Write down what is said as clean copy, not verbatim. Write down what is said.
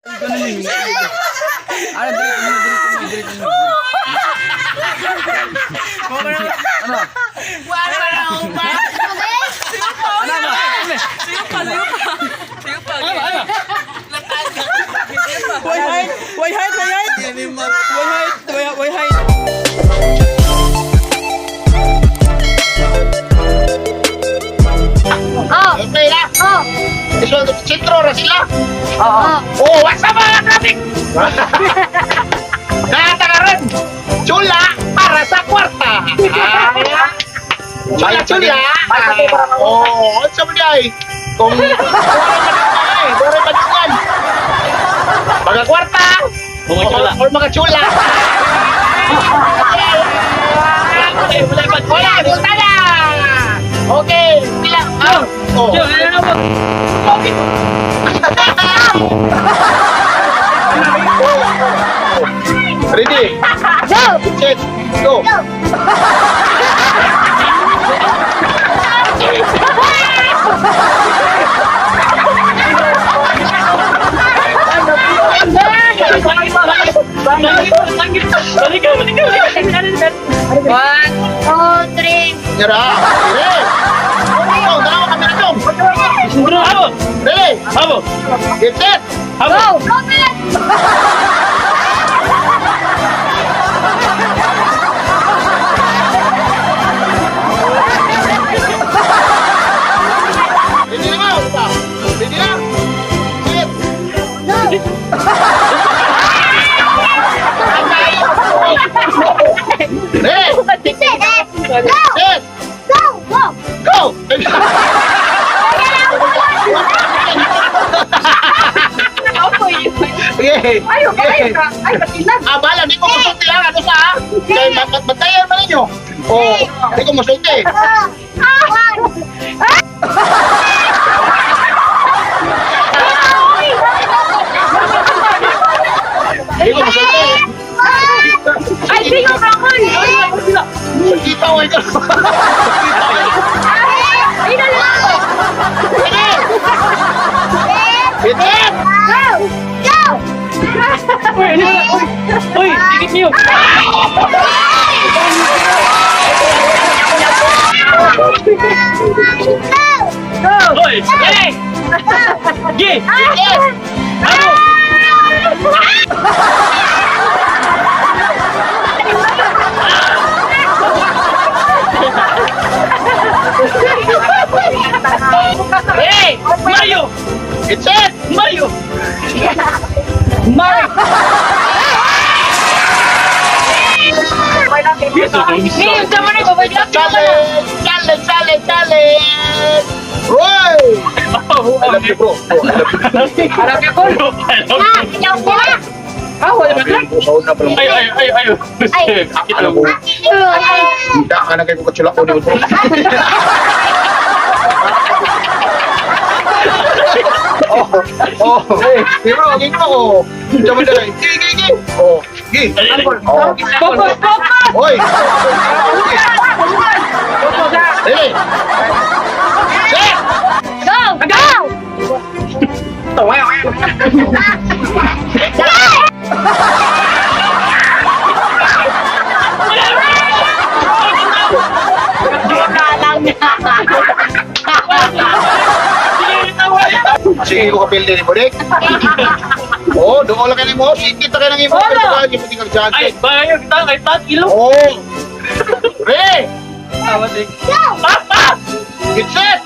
Ano, dili ko mo, dili ko mo, dili ko mo. Ano? Wala na ako pa. Ano ba? Sayo pa, sayo pa. Sayo pa. Ano ba? Ano? Why height? Why height? Why height? Why height? Why height? Oh. Okay na. Oh. So, sentro ra sila. Oh. Oh, what's up mga traffic? Natakaran. Chula para sa kwarta. Ah. Chula, chula. Oh, ano sa ay? Kung wala pa din eh, wala pa din yan. Mga kwarta. Mga chula. Or mga chula. Wala, punta na. Okay, sila. Ah, oh. Okay. Ready? Go. Set. Go. Go. One. Two, three. Nyara. Ready? Oh, dalawa kami na dong. Ready? Habo. Get set. Go. Go, man. Ready na ba? Ready na? Set. Go. Ready? Set. Go. Set. Go. Go. Go! Okay. Ayo, kayo ka. Ay, patilag. Ah, bala, di ko musulti lang. Ano sa? Kaya batayan ba ninyo? Oh, di ko musulti. One. Di ko musulti. Ay, singo ka ko. Kita ko ikaw. Ay, na lang. Ready? Get set! Go. Go. Uy, ano na? Uy, uy, dikit niyo. Go. Uy, hey! Gi! Yes! Habo! Hey! Mario! Get set! Mario! Mario! Challenge! Challenge! Challenge! Challenge! Roy! I love you, bro. Oh, I love you. Alam niyo ko. Ah, ikaw sila. Ah, wala ba? Sa una pa lang. Ay, ay, ay, ay. Ay. Alam ko, Ay. hindi ka na kayo katsula ko ni bro. Oh, oh, hey, di bro, gigi mo. Diyan mo dala. Gigi, gigi. Oh, gigi. Oh, Focus, focus! oy. Ready? Set! Go. Go. Sige ko kapil din mo, Rick. Oh, doon lang kayo mo. Sige, kita kayo ng imo. Wala. Pero baka kang chance. Ay, bayo kita kay Pat Ilo. Oh. Ready? Tawa, Rick. Go. Ah, ah! Get set!